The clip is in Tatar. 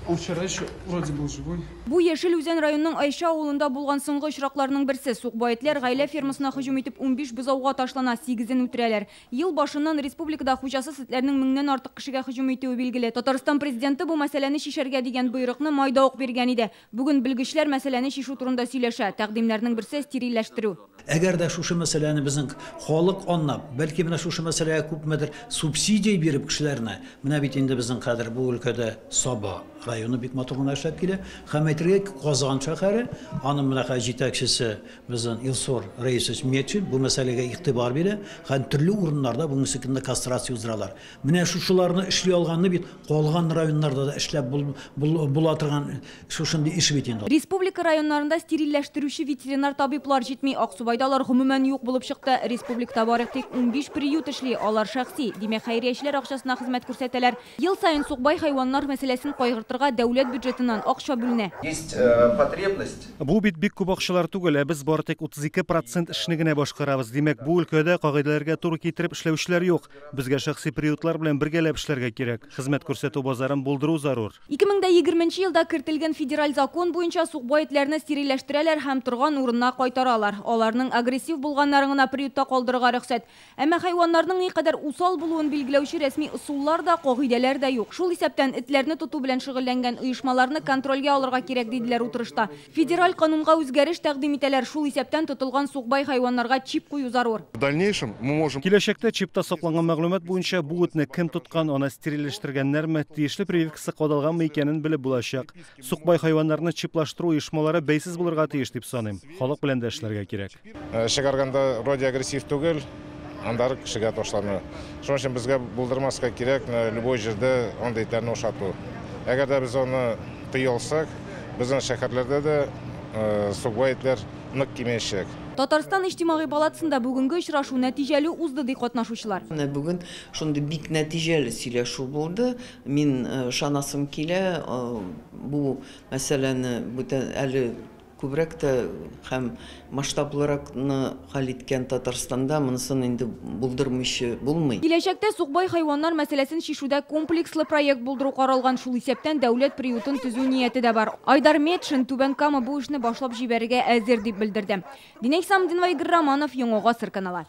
Он вчера еще вроде был живой. Бу Яшел Үзән районының Айша авылында булган соңгы очракларның берсе. Сукбай этләр гаилә фермасына һөҗүм итеп 15 бозауга ташлана, 8-ен үтерәләр. Ел башыннан республикада хуҗасыз этләрнең меңнән артык кешегә һөҗүм итүе билгеле. Татарстан президенты бу мәсьәләне чишәргә дигән боерыкны майда ук биргән иде. Бүген белгечләр мәсьәләне чишү турында сөйләшә. Тәкъдимнәрнең берсе стерильләштерү. Әгәр дә шушы мәсьәләне безнең халык аңлап, бәлки менә шушы мәсьәләгә күпмедер субсидия биреп кешеләрне, менә бит инде безнең хәзер бу өлкәдә Саба районы бик матур гына эшләп килә. Һәм әйтергә Казан шәһәре, аның менә хәзер җитәкчесе безнең Илсур Рәисович Метшин бу мәсьәләгә игътибар бирә һәм төрле урыннарда бүгенге көндә кастрация уздыралар. Менә шушыларны эшли алганны бит калган районнарда да эшләп була торган шушындый эш бит инде. Республика районнарында стерильләштерүче ветеринар табиблар җитми. Аксубайда алар гомумән юк булып чыкты. Республикада бары тик 15 приют эшли. Алар шәхси, димәк, хәйриячеләр акчасына хезмәт күрсәтәләр. Ел саен сукбай хайваннар мәсьәләсен кайгыртырга дәүләт бюджетыннан акча бүленә. Есть потребность. Бу бит бик күп акчалар түгел, ә без бары тик 32% эшне генә башкарабыз. Димәк, бу өлкәдә кагыйдәләргә туры китереп эшләүчеләр юк. Безгә шәхси приютлар белән бергәләп эшләргә кирәк. Хезмәт күрсәтү базарын булдыру зарур. 2020 елда кертелгән федераль закон буенча сукбай этләрне стерильләштерәләр һәм торган урынына кайтаралар. Аларның агрессив булганнарын гына приютта калдырырга рөхсәт. Әмма хайваннарның никадәр усал булуын билгеләүче рәсми ысуллар да, кагыйдәләр дә юк. Шул исәптән этләрне тоту белән шөгыльләнгән оешмаларны контрольгә алырга кирәк, диделәр утырышта. Федераль канунга үзгәреш тәкъдим итәләр. Шул исәптән тотылган сукбай хайваннарга чип кую зарур. В дальнейшем мы можем Киләчәктә чипта сакланган мәгълүмат буенча бу этне кем тоткан, аны стерильләштергәннәрме, тиешле прививкасы кадалганмы икәнен белеп булачак. Сукбай хайваннарны чиплаштыру оешмалары бәйсез булырга тиеш дип саныйм. Халык белән дә эшләргә кирәк. Чыгарганда вроде агрессив түгел, аннары кешегә ташлана. Шуның өчен безгә булдырмаска кирәк любой җирдә андый этләрне ашату. Әгәр дә без аны тыя алсак, безнең шәһәрләрдә дә сукбай этләр нык кимәячәк. Татарстан Иҗтимагый палатасында бүгенге очрашу нәтиҗәле узды, ди катнашучылар. Менә бүген шундый бик нәтиҗәле сөйләшү булды. Мин ышанасым килә, бу мәсьәләне бүтән әле күбрәк тә һәм масштаблыракны хәл иткән Татарстанда монысын инде булдырмыйча булмый. Киләчәктә сукбай хайваннар мәсьәләсен чишүдә комплекслы проект булдыру каралган, шул исәптән дәүләт приютын төзү нияте дә бар. Айдар Метшин Түбән Кама бу эшне башлап җибәрергә әзер дип белдерде. Динә Исламдинова, Игорь Романов, Яңа Гасыр каналы.